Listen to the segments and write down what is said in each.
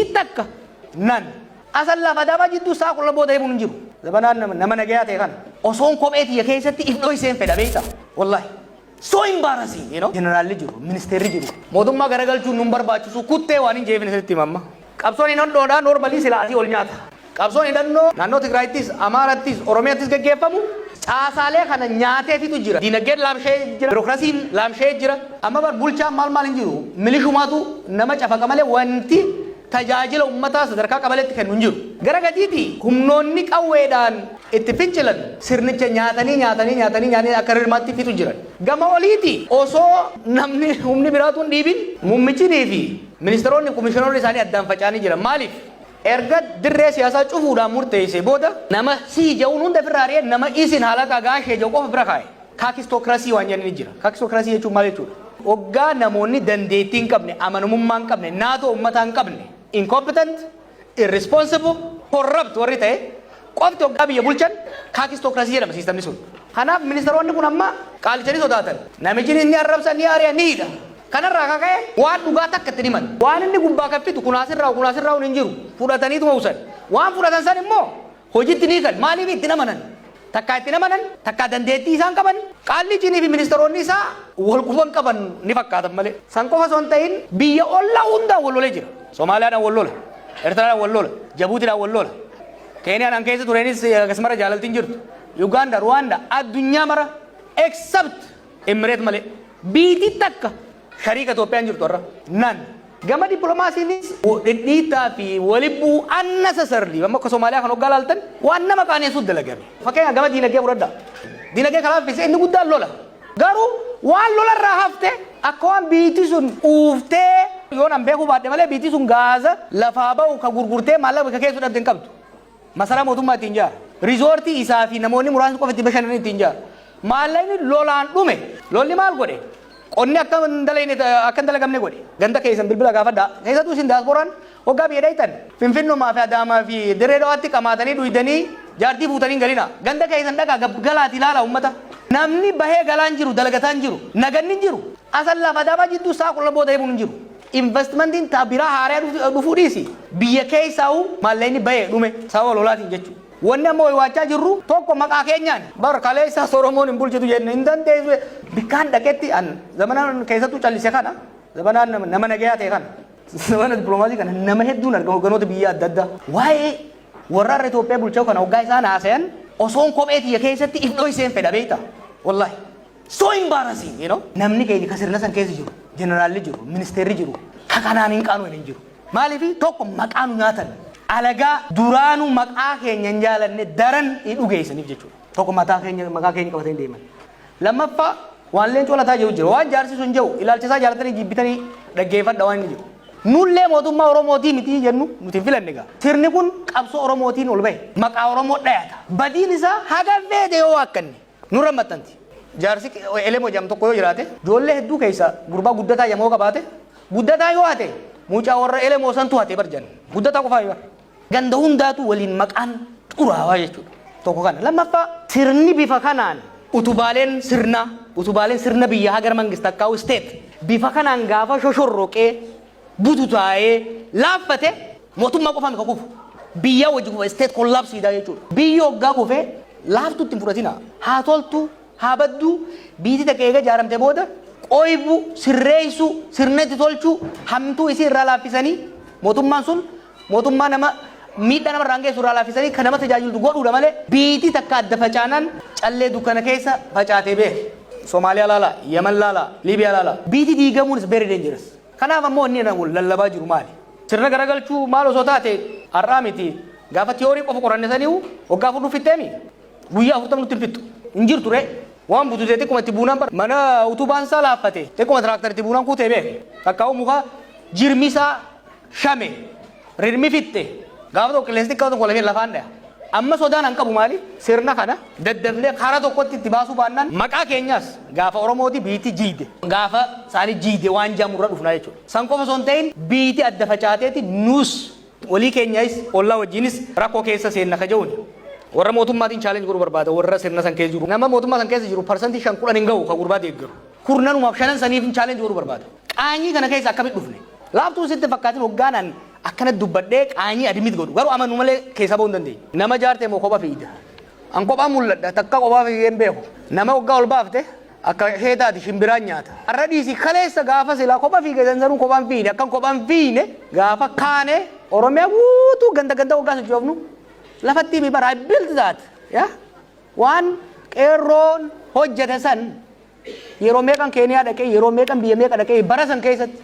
Biitii takka nan. Asallaaf Adaamaa jidduu sa'a 10 booda deemuun hin jiru. Zabanaan nama nagayaa ta'e kana. Osoon kophee tiyya keessatti if dhoyseen fedha beektaa? Wallahi. So embarrassing. Jeneraalli jiru, ministeerri jiru. Mootummaa garagalchuun nun barbaachisu kuttee waan hin jeefin isinitti hima amma. Qabsoon hidhannoodhaa normally silaa asii ol nyaata. Qabsoon hidhannoo naannoo Tigraayittis, Amaarattis, Oromiyattis gaggeeffamu caasaalee kana nyaatee fixu jira. Diinagdeen laamsha'ee jira. Birookirasiin laamsha'ee jira. Amma bar bulchaan maal maal hin jiru. Milishumaatu nama cafaqa malee wanti tajaajila ummataa sadarkaa qabaleetti kennu hin jiru. Gara gadiiti humnoonni qawweedhaan itti fincilan sirnicha nyaatanii nyaatanii nyaatanii nyaatanii akka rirmaatti fixu jiran. Gama oliiti osoo namni humni biraatu hin dhiibin muummichinii fi ministeeronni komishinoonni isaanii addaan faca'anii jiran. Maaliif? Erga dirree siyaasaa cufuudhaan murteessee booda nama sihi ja'uun hunda ofirraa ari'ee nama isin halaqa gaashee ja'u qofa bira kaa'e. Kaakistokrasii waan jedhan ni jira. Kaakistokrasii jechuun maal jechuudha? Hoggaa namoonni dandeettii hin qabne, amanamummaa hin qabne, naatoo uummataa hin qabne, incompetent, irresponsible, corrupt warri ta'e qofti hoggaa biyya bulchan kaakistokrasii jedhama siistamni sun. Kanaaf ministeeronni kun amma qaalicha ni sodaatan. Namichi inni arrabsa ni ari'a ni hidha. Kanarraa akka ka'e waan dhugaa takka itti himan. Waan inni gubbaa kaffitu kunaasirraa kunaasirraa hin jiru. Fudhataniituma usan. Waan fudhatan san immoo hojiitti ni hiikan. Maaliif itti amanan? Takkaa itti amanan, takkaa dandeettii isaan qaban, qaallichinii fi ministeeronni isaa wal quban qaban ni fakkaatan malee. San qofa osoo hin ta'in biyya ollaa hundaan wal lolee jira. Somaaliyaadhaan wal lola, Eertiraadhaan wal lola, Jabuutiidhaan wal lola. Keeniyaadhaan keessa tureenis akkasumara jaalaltiin jirtu. Uganda, Ruwaanda, addunyaa mara except Emireet malee. Biitii takka shariika Itoophiyaan jirtu har'a. Nan. Gama dippiloomaasiinis dhidhiittaa fi walibbuu unnecessarily amma akka Somaaliyaa kan hoggaa laaltan waan nama qaaneessuuf dalagame. Fakkeenyaaf gama diinagdee fudhadhaa. Diinagdee karaa fise inni guddaan lola. Garuu waan lolarraa hafte akka waan biitii sun quuftee yoon an beekuu baadhe malee biitii sun gaaza lafaa ba'u ka gurgurtee maallaqa bakka keessu dhabde hin qabdu. Masaraa mootummaa ittiin ijaara. Riizoortii isaa fi namoonni muraasni qofa itti bashannanan ittiin ijaara. Maallaqni lolaan dhume. Lolli maal godhe? Qonni akka hin dalagne akka hin dalagamne godhe. Ganda keessan bilbila gaafadhaa. Keessattuu isin daaspooraan hoggaa biyya dhaytan Finfinnumaa fi Adaamaa fi Dirree Dhawaatti qamaatanii dhuydanii jaartii fuutanii hin galina. Ganda keessan dhaqaa galaati ilaala uummata. Namni bahee galaan jiru dalagataan jiru naganni hin jiru. Asallaaf Adaamaa jidduu sa'a 10 booda deemuun hin jiru. Investmentiin ta biraa haaraa dhufuu dhiisi. Biyya keessaa'u maallaqni bahee dhume sababa lolaatiin jechuudha. Wanni amma waywaachaa jirru tokko maqaa keenyaan bar kaleessaas Oromoon hin bulchitu jenne hin dandeessu. Bikkaan dhaqetti an zamanaan keessattuu callise kana zamanaan nama nagayaa ta'e kana zamana dippiloomaasii kana nama hedduun argama hogganoota biyya adda addaa. Waa'ee warra har'a Itoophiyaa bulchaa kana hoggaa isaan haasayan osoon kophee tiyya keessatti if dhoyseen fedha beektaa? Wallahi. So embarrassing. Namni keenya ka sirna san keessa jiru, jeneraalli jiru, ministeerri jiru, ka kanaan hin qaanu hin jiru. Maaliif tokko maqaa nu nyaatan. Alagaa duraanuu maqaa keenya hin jaalanne daran hin dhugeessaniif jechuudha. Tokko mataa keenya maqaa keenya qabatanii deeman. Lammaffaa waan leencoo lataa jiru jira. Waan jaarsi sun jiru ilaalcha isaa jaalatanii jibbitanii dhaggeeffadha waan inni jiru. Nullee mootummaa Oromootii miti jennu nuti hin filanne egaa. Sirni kun qabsoo Oromootiin ol bahe. Maqaa Oromoo dhayata. Badiin isaa haga feete yoo waakkanne nurra maxxanti. Jaarsi Elemoo jedhamu tokko yoo jiraate ijoollee hedduu keessa gurbaa guddataa jedhamu yoo qabaate guddataa yoo hate mucaa warra Elemoo santu hate bar jenna. Guddataa qofaa bar. Ganda hundaatu waliin maqaan xuraawaa jechuudha. Tokko kana. Lammaffaa sirni bifa kanaan utubaaleen sirnaa utubaaleen sirna biyyaa hagar mangist akkaa'u state bifa kanaan gaafa shoshorroqee bututaa'ee laaffate mootummaa qofaan ka kufu. Biyyaa wajji kufa state collapse jechuudha. Biyyi hoggaa kufee laaftutti hin fudhatina. Haa toltu, haa badduu, biyyi takka eega ijaaramte booda qoybu, sirreessuu, sirna itti tolchuu, hamtuu isii irraa laaffisanii mootummaan sun mootummaa nama miidhaa nama irraan geessu irraa laaffisanii kan nama tajaajiltu godhuudha malee biyyi takka adda facaanaan callee dukkana keessa facaatee beeke. Somaaliyaa laala, Yemen laala, Liibiyaa laala. Biyyi diigamuun is very dangerous. Kanaaf ammoo inni lallabaa jiru maali? Sirna garagalchuu maal osoo taate har'aa miti gaafa tiyoorii qofa qoranne saniihu waggaa 4 nu fixxeemi guyyaa 40 nutti hin fixxu hin jirtu ree waan bututee xiqquma itti buunaan bara mana utubaan isaa laaffate xiqquma tiraaktar itti buunaan kuutee beeke takkaa'u muka jirmi isaa shame rirmi fixxe gaafa tokko qilleensi xiqqaa tokko lafee lafaan dhaya. Amma sodaan an qabu maali? Sirna kana daddafnee karaa tokkotti itti baasuu baannaan maqaa keenyaas gaafa Oromooti biitti jiide. Gaafa isaanii jiide waan jedhamu irra dhufna jechuudha. San qofa osoo hin ta'in biitti adda facaateeti nus walii keenyas ollaa wajjinis rakkoo keessa seenna ka jedhuuni. Warra mootummaatiin challenge godhuu barbaada warra sirna san keessa jiru. Nama mootummaa san keessa jiru 5% 10 hin gahu ka gurbaa deeggaru. Kurnanumaaf shanan saniif challenge godhuu barbaada. Qaanyii kana keessa akkamitti dhufne? Laaftuu sitti fakkaatin hoggaanaan Akkana dubbadhee qaanyii admit godhu. Garuu amanu malee keessaa bahuu hin dandeenye. Nama jaarte moo kopha fiigda? An kophaa mul'adha, takka kophaa fiigee hin beeku. Nama waggaa ol baafte akka ishee taati shimbiraan nyaata. Har'a dhiisi, kaleessa gaafa silaa kopha fiige sansanuu kophaan fiine, akkan kophaan fiine gaafa kaane Oromiyaa guutuu ganda ganda waggaa sochoofnu lafatti himi bara. I built that. Yeah? Waan qeerroon hojjete san yeroo meeqan Keeniyaa dhaqee, yeroo meeqan biyya meeqa dhaqee, bara san keessatti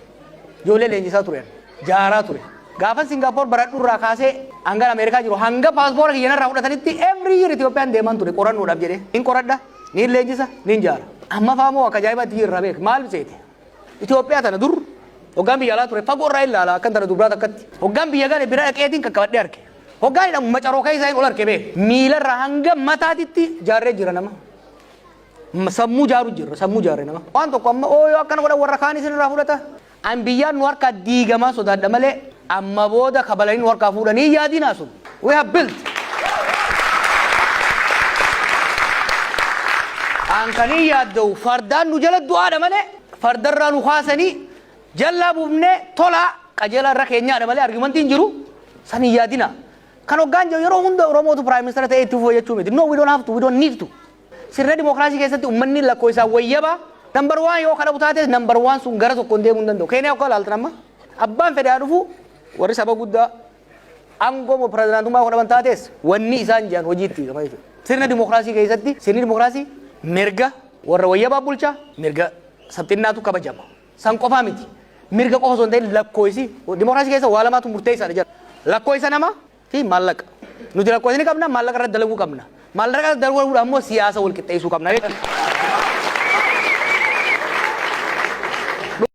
ijoollee leenjisaa ture, jaaraa ture. Gaafa Singaappoor baradhu irraa kaasee hanga Ameerikaa jiru, hanga paaspoora kiyya narraa fudhatanitti, every year Itoophiyaan deeman ture qorannoodhaaf jedhee. Nin qoradha, nin leenjisa, nin jaara. Amma faamoo akka ajaa'ibaatti jirra, beek maal seete. Itoophiyaa tana dur hoggaan biyya alaa ture fagoo irraa ilaala, akkan tana dubraa takkatti. Hoggaan biyya gale bira dhaqeetiin qaqqabadhee arge. Hoggaan hidhamu macaroo keessa hin ol arge, beek. Miilarraa hanga mataatitti jaarree jira nama. Sammuu jaaru jirra, sammuu jaarre nama. Waan tokko amma ooyoo akkana godhan, warra kaan isin irraa fudhata. An biyyaan nu harkaa diigamaa sodaadha malee amma booda kabalanii nu harkaa fuudhanii yaadinaa sun. We have built. An kanii yaadda'u fardaan nu jala du'aadha malee, fardarraa nu kaasanii jallaa buufnee tolaa qajeelaa irra keenyaadha malee argumentiin jiru san hin yaadina. Kan hoggaan jiru yeroo hunda Oromootu prime minister ta'ee itti fufuu jechuu miti. No, we don't have to, we don't need to. Sirna dimookiraasii keessatti uummanni lakkoofsaan wayyaba. Number one yoo kadhabu taate, number one sun gara tokkoon deemuu hin danda'u. Keeniyaa akka ilaaltan amma abbaan fedhaa dhufu, warri saba guddaa aangoo pirezidaantummaa godhaman taates, wanni isaan jiran hojiitti hiikama jechuudha. Sirna dimookiraasii keessatti sirni dimookiraasii mirga warra wayyabaa bulchaa, mirga sabxinnaatu kabajama. San qofaa miti. Mirga qofa osoo hin ta'in lakkoofsi dimookiraasii keessa waa lamaatu murteessaadha jedha. Lakkoofsa namaa fi maallaqa. Nuti lakkoofsa ni qabna, maallaqa irratti dalaguu qabna. Maallaqa irratti dalaguudhaan immoo siyaasa wal qixxeessuu qabna jechuudha.